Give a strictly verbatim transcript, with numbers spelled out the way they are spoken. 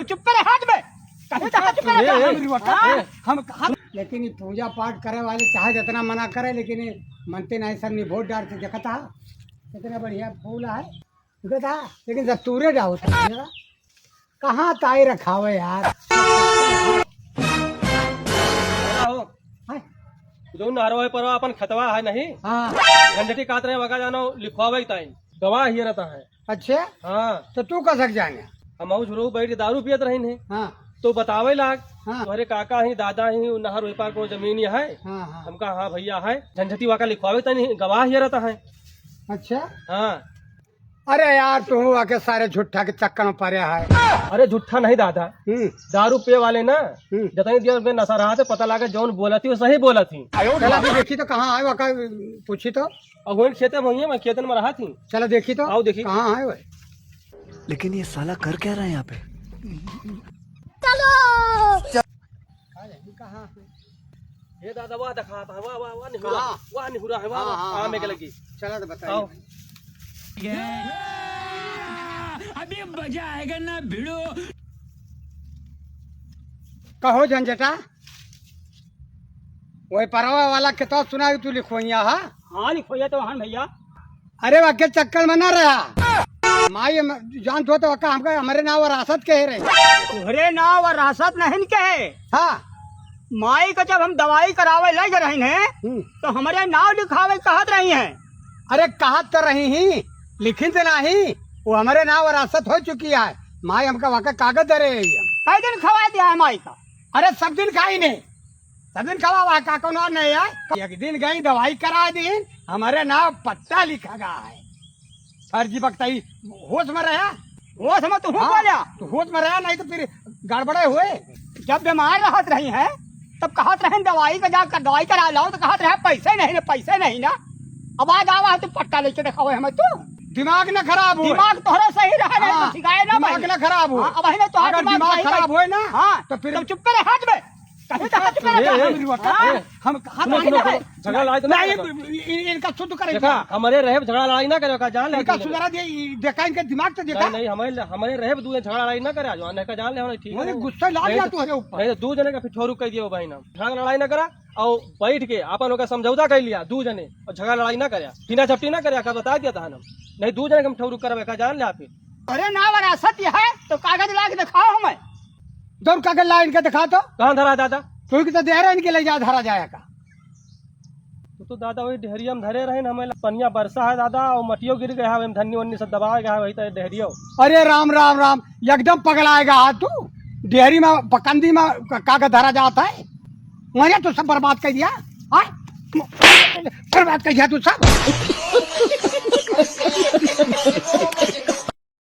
चुप करे, हट बे। कहीं तो चुप करे, ए, ए, हम, ए, हम, हम, लेकिन ये पूजा पाठ करे वाले चाहे जितना मना करे, लेकिन ये मनते नहीं, सब नहीं, वोट डालते, देखता, कितना बढ़िया फूल है, देखता, लेकिन सब तूरे डालता है। कहाँ ताई रखावे यार? हो। हैं? जो नहरवा पर अपन खतवा है नहीं? हाँ। झंझटी काट रहे वगा जानो लिखवावे ताई। गवाह ये रहता है। अच्छा? हाँ। तो तू कसक जाने? हम आऊ झुरऊ बैठ के दारू पियत रही नहीं। हाँ। तो बतावे लाग, हाँ। "तोहरे काका ही, दादा ही, उ नहर ओहि पार कोनो जमीन ही है?" हाँ, हाँ। हमका, "हाँ भैया है।" झंझटी वाका लिखवावे ताई नहीं, गवाह ये रहता है। अच्छा? हाँ। अरे यार, तू आके सारे झूठा के चक्कर में पड़े है। अरे झूठा नहीं दादा, हम्म। दारू पिए वाले ना, हम्म। जतनी देर में नशा रहा थे, पता लगा जौन बोलत ही, वो सही बोलत ही। चला भी देखी तो कहाँ आए, वाका पूछी तो। और वही खेते में हुई है, मैं खेतन में रहा थी। चला देखी तो। आओ देखी। कहाँ आए भाई? लेकिन ये साला कर क्या रहा है यहाँ पे? चलो। कहाँ है? ये दादा, वाह दिखाता है, वाह, वाह, वाह, निहुरा, कहाँ? वाह, निहुरा है, वाह, हाँ, वाह, हाँ, हाँ, हाँ, में के हाँ। लगी। चला तो बताइए आओ। भाई। अभी मजा आएगा ना भिड़ो। कहो झंझटा, वही परवा वाला के तो सुना तू लिखवैया हा? हाँ, लिखवैया तो हन भैया। अरे, वाके चक्कर में ना रहा। माई हम-, जान तो, तो वाका हमका, हमरे नाव वरासत कहे रहे। तोहरे नाव वरासत नहीं कहे। हाँ। माई का जब हम दवाई करावे ले जा रही हैं, हम्म। तो हमरे नाव लिखावे कहत रही हैं। अरे, कहत तो रही ही, लिखिन तो नहीं, वो हमरे नाव वरासत हो चुकी है। माई हमका वाका कागज दे रहे हैं हम। कई दिन खवा दिया है माई का? अरे, सब दिन खाई नहीं। सब दिन खवा, वहाँ का कोनो नहीं है। एक दिन गई दवाई करा दी, हमरे नाव पट्टा लिखा गया है। फर्जी बकताई, होश में रहा। होश में तो हूँ हाँ, बोल्या। तो होश में रहा, नहीं तो फिर गड़बड़े हुए। जब बीमार रहत रही हैं, तब कहत रहे दवाई का जा, दवाई करा लाओ, तो कहत रहे पैसे नहीं ना, पैसे नहीं ना। अब आज आवा है तो पट्टा लेके दिखावे हमें तू। दिमाग ना खराब हो। दिमाग तोहरा सही रहा नहीं तो हाँ, ठिकाए ना दिमाग भाई। ना खराब हो। हाँ, अब है ना तोहरा अगर दिमाग दिमाग सही खराब भाई। होए ना, हाँ, तो फिर तब चुप करे, हट बे। कहीं तो हट ए, करे। ए, हम, हाँ? ए, हम कहाँ सुनो, सुनो, सुनो, झगड़ा लड़ाई तो ना नहीं, करो। इ-, इ-, इनका शुद्ध करेंगे। देखा, हमारे रहे झगड़ा लड़ाई ना करे, का जान ले इनका तू। सुधरा दे, इ-, देखा इनके दिमाग तो देखा। नहीं, नहीं, हमारे, हमारे रहे दू झगड़ा लड़ाई ना करे, आज वहाँ का जान ले, हमारे ठीक है। गुस्सा लाग गया तू हमारे ऊपर। नहीं तो दू जने का फिर ठोरू कह दियो भाई ना, झगड़ा लड़ाई ना करा, और बैठ के अपन लोग का समझौता कर लिया दू जने, और झगड़ा लड़ाई ना करे, पीना झपटी ना करे, का बता दिया था हम, नहीं दू जने का हम ठोरू करबे, का जान ले आप फिर। अरे ना वरासत है तो कागज ला के दिखाओ हमें। दौड़ कागज ला इनके दिखा तो। कहाँ धरा दादा? तू की तो दे रहा इनके ले जा धरा जाए का। तू तो दादा वही डेहरिया में धरे रहे न, हमें पनिया बरसा है दादा, और मटियो गिर गया है, धन्नी वन्नी सब दबाए गया है वही तो डेहरियो। अरे राम राम राम, एकदम पगलाए गया है तू। डेहरी में पकंदी में का-, कागज धरा जाता है, वहीं तो सब बर्बाद कर दिया। हाँ? बर्बाद कर दिया तू सब।